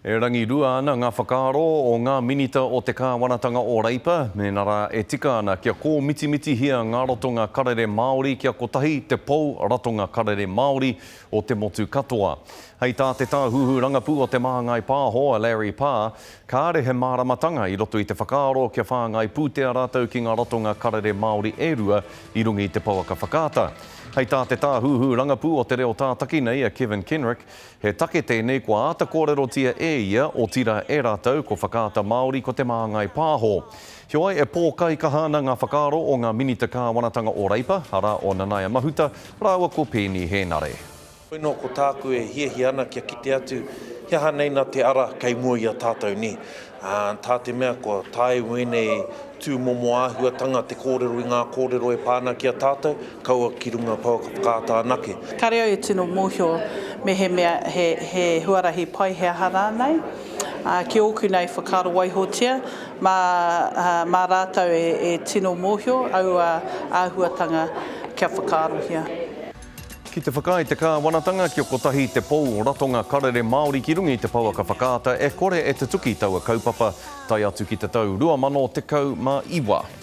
E rangirua ana ngā whakaaro o ngā minita o te kāwanatanga o Reipa, mēnā rā e tika ana kia kōmitimitihia ngā ratonga karere Māori kia kotahi te pou ratonga karere Māori o te motu katoa. Hei tā te tāhuhu rangapū o Te Māngai Pāho a Larry Parr, kāre he māramatanga i roto i te whakaaro kia whāngai pūtea rātou ki ngā ratonga karere Māori e rua i runga i te pouaka whakaata. Hei tā te tāhuhu rangapū o te reo tātaki nei a Kevin Kenrick, He take tēnei kua āta kōrerotia e ia, otirā e rātou, ko Whakaata Māori, ko Te Māngai Pāho. Heoi, e pōkaikaha ana ngā whakaaro o ngā Minita Kāwanatanga o Reipa, arā, o Nanaia Mahuta, rāua ko Peeni Hēnare. Hoi nō ko tāku e hiahia ana kia kite atu he aha nei nā te ara kei mua i a tātou nē. Ā, tā te mea kua tae wēnei tūmomo āhuatanga te kōrero i ngā kōrero e pā ana ki a tātou, kaua ki runga pouaka whakaata anake. Kare au e tino mōhio mehemea he, he huarahi pai he aha rānei. Ā, ki ōku nei whakaaro waihotia, mā, ā, mā rātou e, e tino mōhio aua āhuatanga kia whakaarohia. Ki te whakaae te kāwanatanga kia kotahi te pou ratonga karere Māori ki runga i te pouaka whakaata e kore e tutuki taua kaupapa tae atu ki te tau 2019.